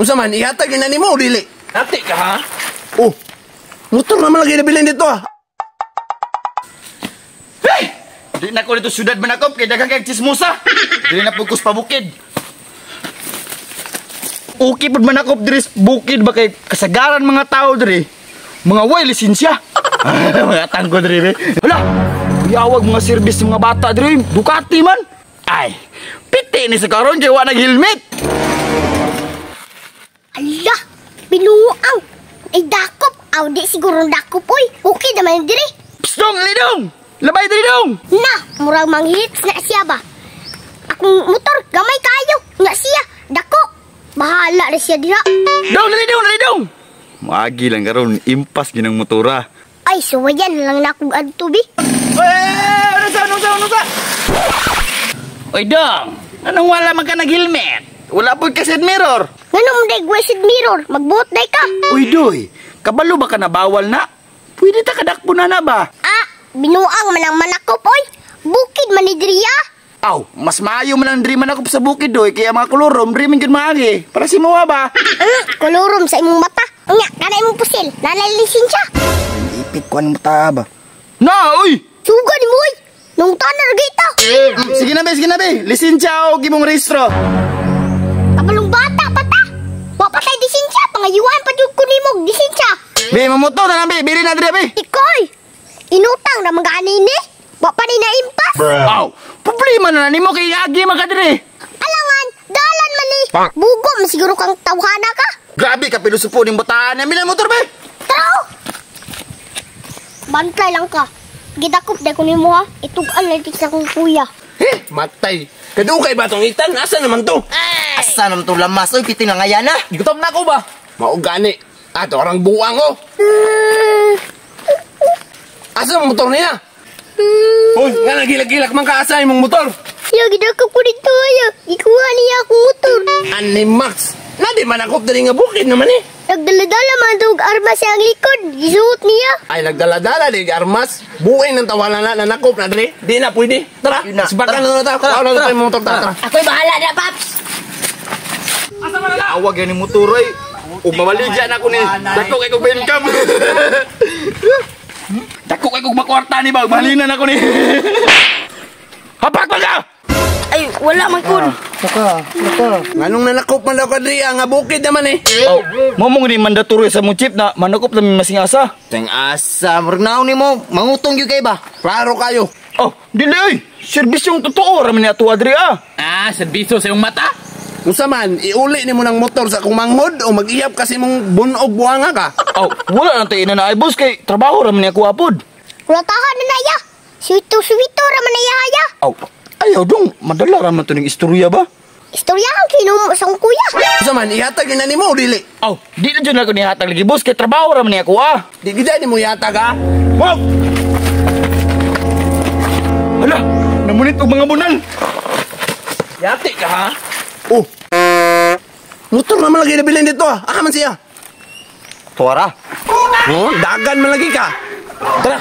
Unsa man ihatag na nimo dili? Nati ka ha? Oh. Motor naman lagi nabilin dito ah. Hey! Di na ko dito syudad manakop kay daghang kay chismosa. Dili na pud ko sa pabukid. Okay pud manakop diri sa bukid ba kay kasagaran mga tao diri. Mga way lisensya. Mga tangko diri be. Hala, yawag mga service mga bata diri, Ducati man. Ay, piti ni sa karon kay wa nag-helmet. Ala, binuang. Ay dakop. Aw, di siguro dakop, oy. Okay naman diri. Psst, dong, ali dong. Labay diri dong. Na, murag manghits na siya ba? Akong motor, gamay kayo. Nga siya, dako. Bahala na siya dira. Dong, dali dong, dali dong. Maagi lang karon, impas ginang motora. Ay, suwayan lang na akong adto, bi. Eh, ano sa, ano sa, ano sa? Oy, dong, anong wala man ka nag-helmet? Wala po ka side mirror. Nganong mo day side mirror? Magbuot day ka. Uy, doy, kabalo ba ka na bawal na? Pwede ta kadakpo na na ba? Ah, binuang man ang manakop, oy. Bukid man ni diri, ah. Aw, mas maayo man ang dream man ako sa bukid, doy, kaya mga kolorom, dreaming gud maagi. Para si mo ba? Kolorom sa imong mata. Unya, kana imong pusil. Nanay lisensya. Ipit ko ang mata ba? Na, uy! Suga ni mo, oy. Nung tanar gita. Sige na, be, sige na, be. Lisensya o gimong rehistro. Kabalong bata pa ta. Wa pa tay lisensya, pangayuan pa jud ko nimo og lisensya. Be, mamoto na lang, be. Bili na, dire, be. Ikoy, inutang na mga anini. Wa pa ni naimpas. Aw, problema na nimo kay agi man ka dire. Alangan, dalan man ni. Bugo man siguro kang tawhana ka. Grabe ka pilusupo ning bataan. Amin ang motor, be. Tara! Oh. Bantay lang ka. Gidakop dahil ko nimo ha. Itugan lang sa akong kuya. Eh, matay. Kadugay ba tong itan? Asa naman to? Asa naman to lamas? Oy, piti na nga yan ah. Gutom na ako ba? Mao gani. Ato orang buang oh. Asa ang motor niya? Hoy, nga nagilak-gilak man ka asa imong motor. Ya, gidakop ko dito ya. Ikuha niya akong motor. Ani Max, nadi manakop diri nga bukid naman eh. Nagdala-dala man daw og armas sa ang likod. Gisuot niya. Ay nagdala-dala di armas. Buing ng tawanan na nanakop na diri. Di na pwede. Tara, Yun na. sibakan na ta. Tara, tara, tara, motor ta. Tara. Ako'y bahala na, Paps. Awag yan ni motor ay. O mabaligyan ako ni. Dako kay kog income. Dako kay kog makwarta ni ba? Mahalinan ako ni. Hapak man ka! Ay, wala man kun. Nganong nanakop man daw ka diri nga bukid naman eh. Oh, mo mong ni mandatory sa mong chip na manakop na masing asa. Teng asa, murag naon nimo, mangutong gyud kay ba? Klaro kayo. Oh, dili oy. Serbisyong totoo ra man ni ato adri ah. Ah, serbiso sa iyong mata. Unsa man, iuli nimo ng motor sa akong manghod o mag-ihap kasi mong bunog buwanga ka. Oh, wala nang tayo na boss kay trabaho ra man ni ako apod. Kulatahan na na ya. Suwito-suwito raman na ya ya. Oh, ayaw dong, madala ra man to ning istorya ba? Istoryahan kinumo sa akong kuya. Unsa man, ihatag na nimo o dili? Oh, di na jud ako nihatag lagi boss kay trabaho ra man ni ako ah. Di gid nimo ihatag ha. Wow! Hala, namunit og mga bunal. Yati ka ha? Oh. Motor naman lagi nabilin dito ah. Aka man siya. Tuwara. Oh, dagan man lagi ka. Tara.